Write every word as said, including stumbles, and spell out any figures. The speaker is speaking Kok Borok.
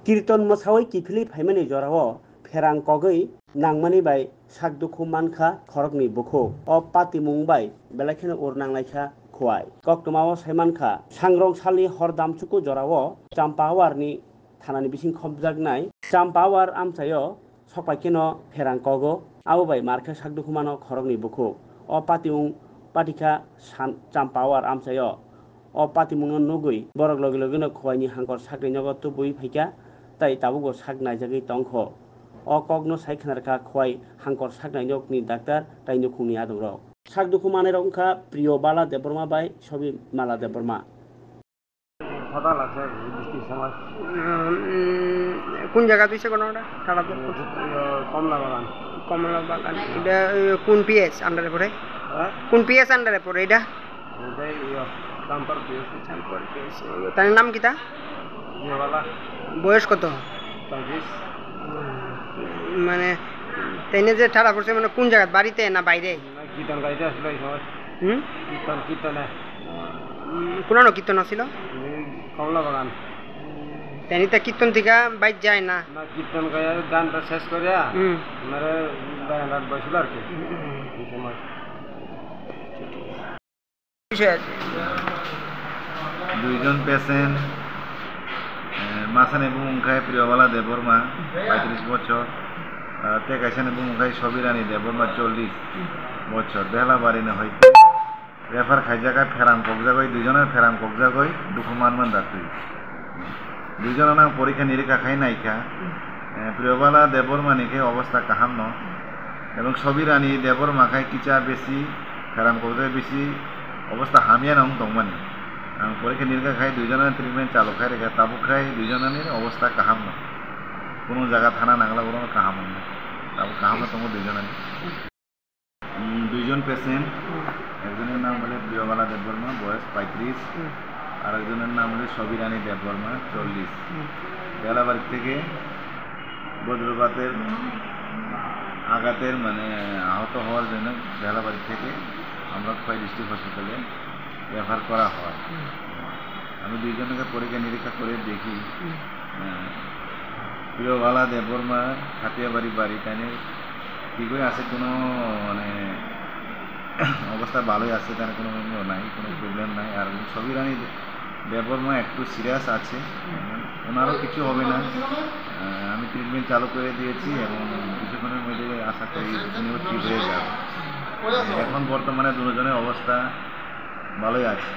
Kirton mwsawi kiphilwi phaimani jorao pherang kogwi nangmani bai sak dukhu mankha khoroknwi bukhuk. O patimung bai belai kheno ur nanglaikha Khowai. Koktwmao saimankha, sangrong salni hor damchuku jorao Champawar ni thanani bising khopjaknai Champawar amchaio sokpai kheno pherang kogo. Abo bai mar khe sak dukhu mano khoroknwi bukhuk. O patimung patikha san-, Champawar amchaio. O patimungno nugwi borok logi logino Khowai ni hangkor sakni nogo tubui phaikha, tai tabukbo sak naijagwi tongkho. O kokno sai khnarkha Khowai hangkor saknai nokni daktar tai nukhungni adongrok. Sak dukhu manai rok wngkha Priyobala Debbarma bai Sobimala Debbarma. Thada lagsa, district samaj. উম, কোন জায়গা তুই সেখানে ওটা? ঠাড়া তো? ইয়ে, কমলা বাগান। কমলা বাগান। এটা, এ, কোন পিএস আন্ডারে পড়ে? হ্যাঁ? কোন পিএস আন্ডারে পড়ে এটা? এটাই, ইয়ে, চাম্পার পিএস। চাম্পার পিএস। তার নাম কিতা? ইয়েওয়ালা। বয়স কত? পঁয়ত্রিশ। উম, মানে, তেনে যে ঠাড়া পড়ছে, মানে, কোন জায়গা? বাড়িতে না বাইরে? না, কীর্তন গাইতে আসলে এই সময়। হুম? কীর্তন, কীর্তনে। উম, কোন কীর্তন আছিল? এই কমলা বাগান। তেনে তা কীর্তন থেকে বাইর যায় না? না, কীর্তন গাইয়া গানটা শেষ করে, হুম। মানে, বারান্দাত বসছিল আর কি। হুম, হুম। এই সময়। বিষয় আছে। Duijon patient, eh, masani bumung khai Priyobala Debbarma, paitris bochor, ah, tei kaisani bumung khai Sobirani Debbarma, chollis bochor, Behlabarini hoite refer khaijak, pherang kokjagwi, duijono pherang kokjagwi dukhu manman da twi. Duijono ang porikha nirikha khai naikha. Eh, Priyobala Debbarmani khe obostha kaham no. Ebong Sobirani Debbarma khai kicha besi, pherang kokjagwi besi obostha hamya no wng tongmani. Ang porikha nirikha khai duijono treatment chalu khai rikha, tabuk khai duijononi obostha kaham no. Kuno jaga thana nangla, oro kaham wng. Tabuk kaham no tongo duijononi. উম, দুইজন পেশেন্ট, হুম। একজনের নাম হলো প্রিয়বালা দেববর্মা, বয়স পঁয়ত্রিশ, হুম। আর একজনের নাম হলো সবিরানী দেববর্মা, চল্লিশ। হুম। বেলাবাড়ি থেকে বজ্রপাতের আঘাতের, মানে, আহত হওয়ার জন্য বেলাবাড়ি থেকে আমরা খোয়াই ডিস্ট্রিক্ট হসপিটালে রেফার করা হয়। হুম। আমি দুইজনকে পরীক্ষা নিরীক্ষা করে দেখি, হুম। আহ, প্রিয়বালা দেববর্মা, খাতিয়াবাড়ি বাড়ি, তাই ঠিকই আছে, কোনো, মানে, অবস্থা ভালোই আছে, তার কোনো ইয়ে নাই, কোনো প্রবলেম নাই। আর সবিরানী দেববর্মা একটু সিরিয়াস আছে, ওনারও কিছু হবে না। আহ, আমি ট্রিটমেন্ট চালু করে দিয়েছি এবং কিছুক্ষণের মধ্যে আশা করি উনিও ঠিক হয়ে যাবে। এখন বর্তমানে দুজনের অবস্থা ভালোই আছে।